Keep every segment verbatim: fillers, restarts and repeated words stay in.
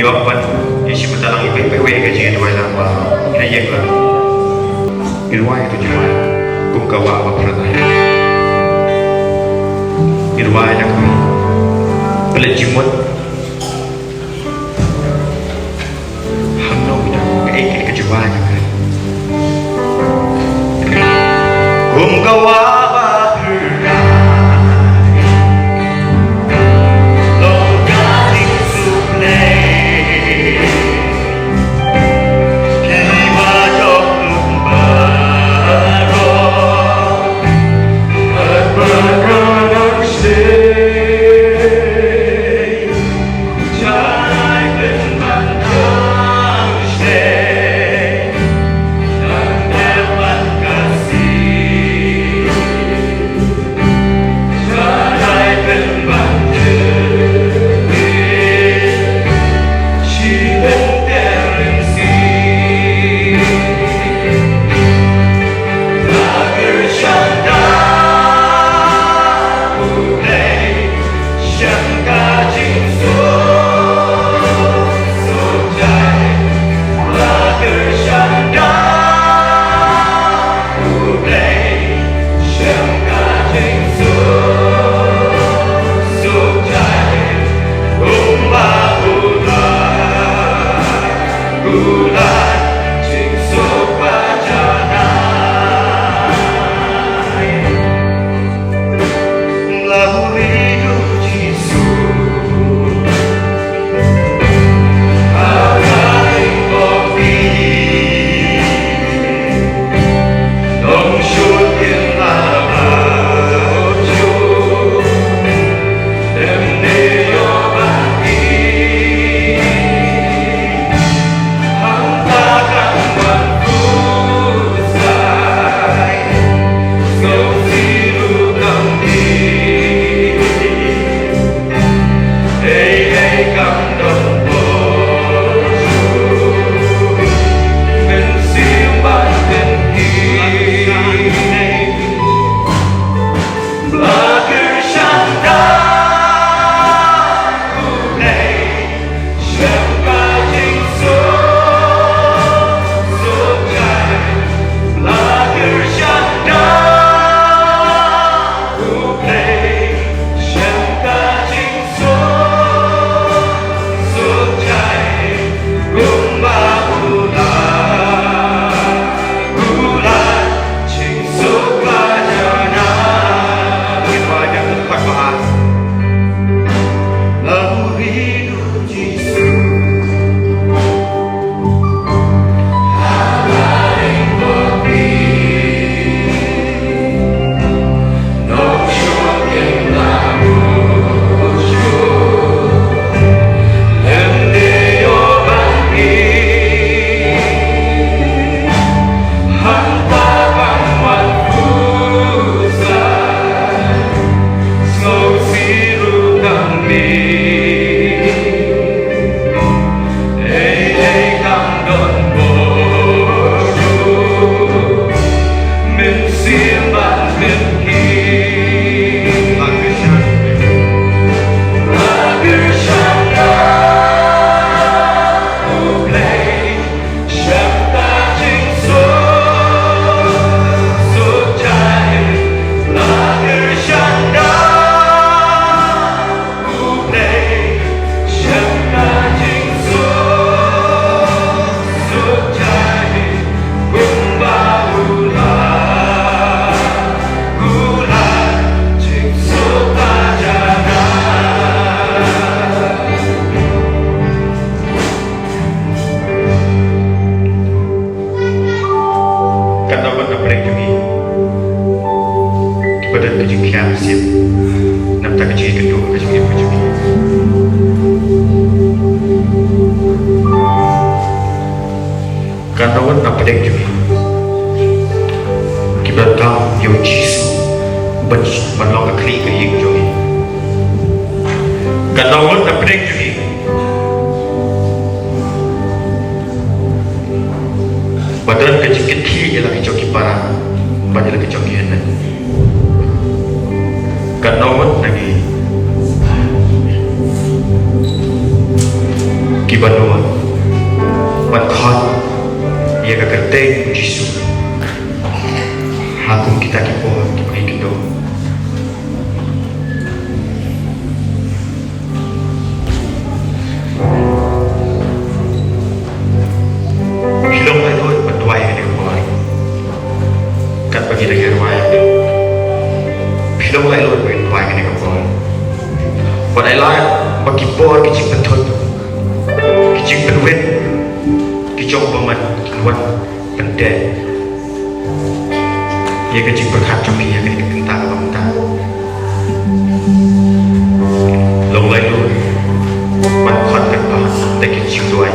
Ïa ban ïa shi bynta lang ïa pei pei wei ka jingduwai lang ba ïa ïa ka. Ngi duwai ïa ka jingduwai kum ka wah ba pyrthei. Ngi duwai ïa ka. Pynleit jingmut. Hangno ïa ka ei ka jingduwai ïa ka. Kum ka wah ba pyrthei. Kan da wan na pdeng jong ngi. Ki ba don ka jingkhiah shisien. Namar ka jingkynduh ka jingim ka jong ngi. Kan da wan na pdeng jong ngi. Ki ba don kam ïa u Jisu. Ban, ban long ka khlieh ka ïing jong ngi. Kan da wan na pdeng jong ngi. Ba don ka jingkitkhlieh ïa la ki jong ki para bad ïa la ki jong ki hynmen. Katno ngut na ngi kiba ki por kiba ngi kynduh. Phi long laitluid ban duwai ha kane ka por. Katba ngi dang ïa duwai, phi long laitluid ban duwai ha kane ka por. Wat ai lad ba ki por, ki jingpynthut, ki jingpynwit, ki jong ba man ki wan pynteh ïa ka jingpyrkhat jong phi ïa kane ka bynta kaba mynta. Long laitluid ban khot kyrpad da ki jingduwai.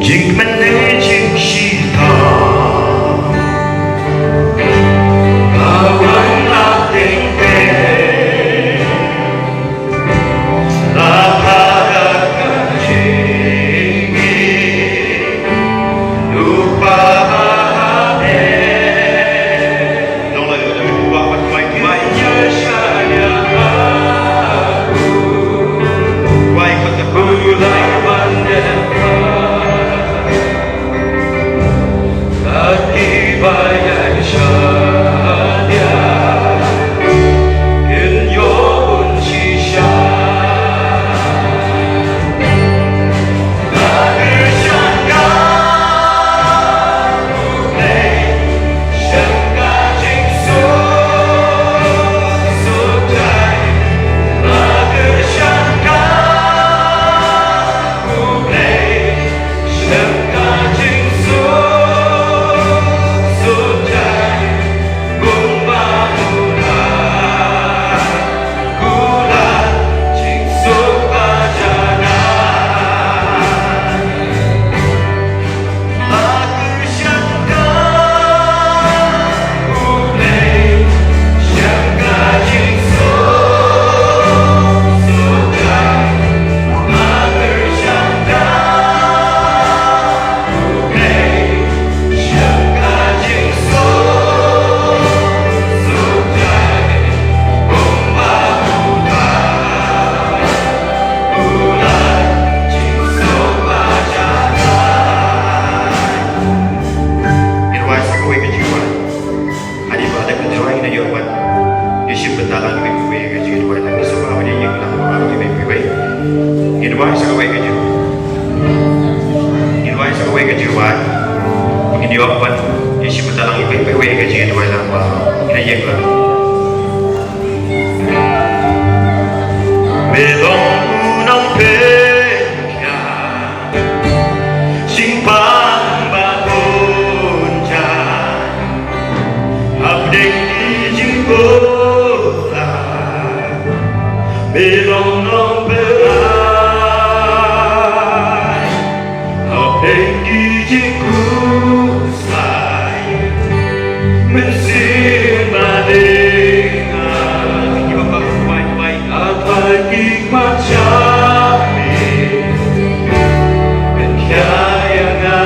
Jingkmen ne jingshitom, ka wan la teng teng. Ngin duwai sa kawei ka jingduwai. Hadien ba la dep ka jingduwai ngin ïa ïoh ban ïa shim bynta lang iwei pa iwei ïa ka jingduwai lang. Ngin sa ba ïa ïeng lang ba iwei pa iwei. Ngin duwai sa kawei ka jingduwai. Ngin duwai sa kawei ka jingduwai. Ngin ïa ïoh ban ïa shim bynta lang iwei pa iwei ïa ka jingduwai lang ba ngin ïa ïeng lang. Me long u nongpynim jingpang ba bun jait hapdeng ki jingpyrkhat. Me long nongpynïaid hapdeng ki jingkhuslai. Mynsiem Bahdeng ah, ki ba pang wai wai, ah, ki kmat shane. Pynkhia ïa nga